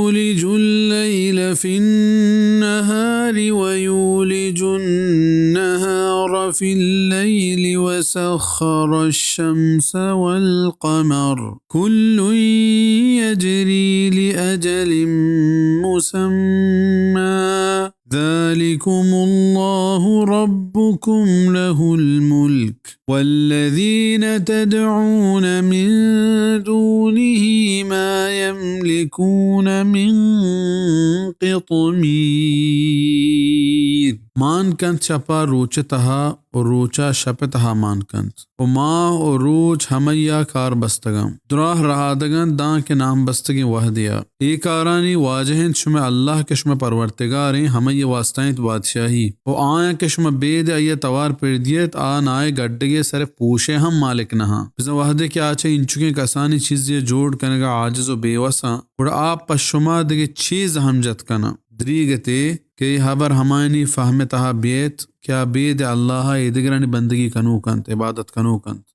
يولج الليل في النهار ويولج النهار في الليل وسخر الشمس والقمر كل يجري لأجل مسمى ذلكم الله ربكم له الملك والذين تدعون من دونه ما يملكون من قطمير. مان کنت شپا روچ تہا و روچا شپ تہا مان کنت و ماہ و روچ ہمیا کار بستگاں. دراہ رہادگاں داں کہ نام بستگیں وہدیا. اے کارانی واجہ انت شمئے اللہ کہ شمئے پرورتگار ایں، ہمئی واسطہ انت بادشاہی. و آیاں کہ شما بید آئی توار پر دیت، آ نائے گڈگے سر پوشے ہم مالک نہاں. بزاں وہدے کہ آ چہ انچکیں کسانی چیزے جوڑ کنگا عاجز و بے وساں، گڑا آ پہ شما دگہ چیز ہم جت کناں. دریگتے کہ اے ہبر ہمایانی فہم تہا بیت کہ آ بید اللہ ء ایدگرانی بندگی کنوک انت، عبادت کنوک انت.